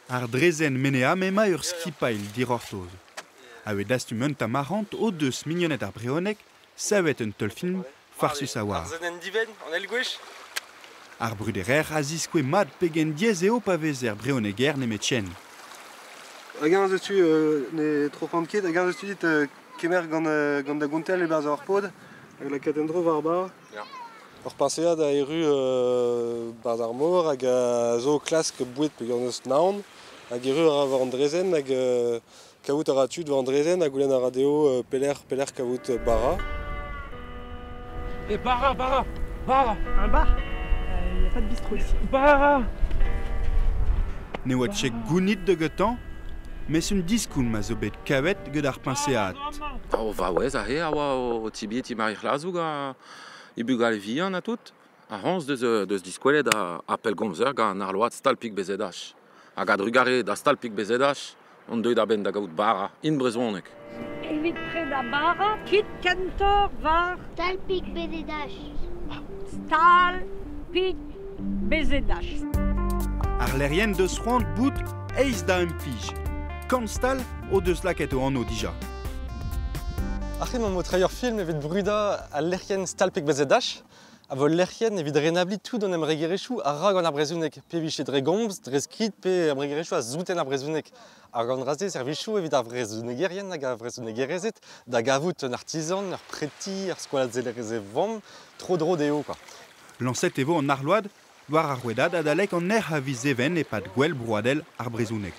Ar drezenn Menea ema ur skipailh dic'hortoz. A-wech dastum un tamm arc'hant o deus mignoned ar brezhoneg savet un teulfilm farsus a-walc'h. Ar senenn dibenn, an eil gwech. Ar bruderer a ziskouez mat pegen diaes eo pa vezer brezhoneger nemetken. Hag-eñ ez eus tu ne troc'han ket, hag-eñ ez eus tu dit kemer gant, gant da gontell e-barzh ar pod hag lakaat en-dro war ar bar. Ya. Ur peñsead a erru 'barzh ar mor hag a zo o klask boued peogwir n'eus naon hag erru a ra war an draezhenn hag kavout a ra tud war an draezhenn ha goulenn a ra dezho pelec'h pelec'h kavout bara. Et bara, bara, bara. Un bar? Il n'y a pas de bistrot ici. Bara. Ne oa ket gounit da gantañ, mes un diskoulm a zo bet kavet gant ar peñsead. O vaouez aze a oa o tibiñ ti Mari C'hlazoug ha he bugale vihan ha tout. Ar c'homz deus, deus diskwelet ar pellgomzer gant an arload Stalpig BZH. Hag a-drugarez da Stalpig BZH on deuet a-benn da gaout bara in brezhoneg. Evit prenañ bara, kit kentoc'h war Stalpig BZH. Stalpig BZH. Ar lec'hienn deus c'hoant bout aes da implij. Kant stal o deus lakaet o anv dija. Ar emañ o treiñ ur film evit brudañ al lec'hienn Stalpig BZH a vo lec'hienn evit renabliñ tout an embregerezhioù a ra gant ar brezhoneg, pe vije dre gomz, dre skrid, pe embregerezhioù a souten ar brezhoneg. Hag an dra-se servijoù evit ar vrezhonegerien hag ar vrezhonegerezed da gavout un artizan, ur preti, ur skoazellerez e vamm, tro-dro dezho quoi. Lañset e vo an arload war ar rouedad adalek an nec'h a viz Even e-pad Gouel Broadel ar Brezhoneg.